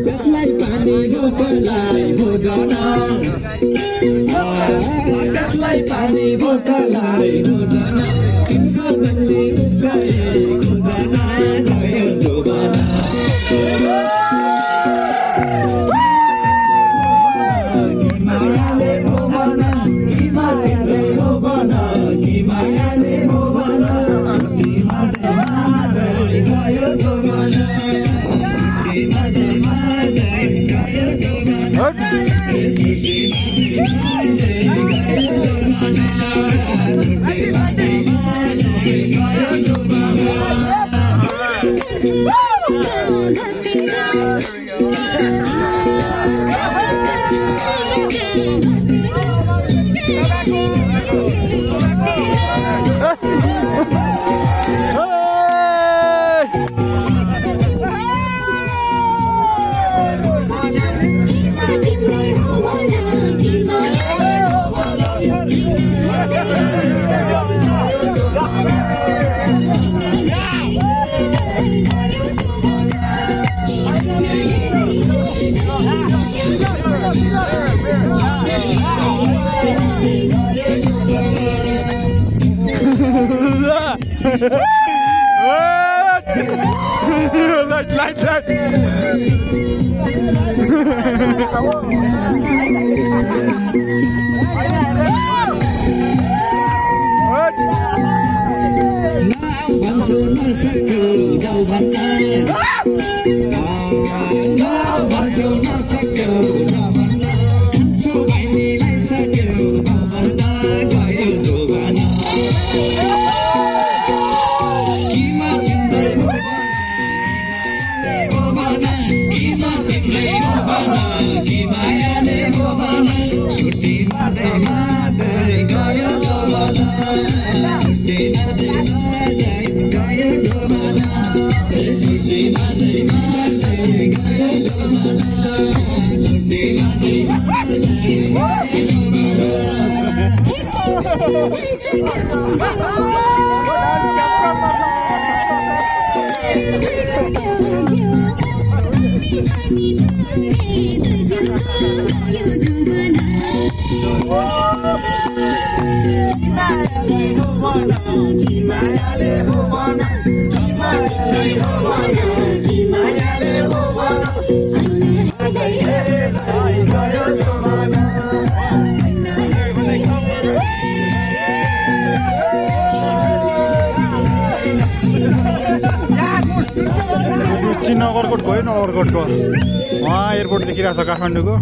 त्यसलाई पानी बोतललाई भोजन त्यसलाई पानी बोतललाई भोजन तिम्रो तल्ली गएको जना गयो जोबना मायाले भोबना कि मायाले भोबना कि मायाले भोबना कि मायाले गयो जोबना कि मायाले गयो जोबना Light. नगरकोट गयो नगरकोटको वहाँ एयरपोर्ट देखिरहेको छ काठमाडौँको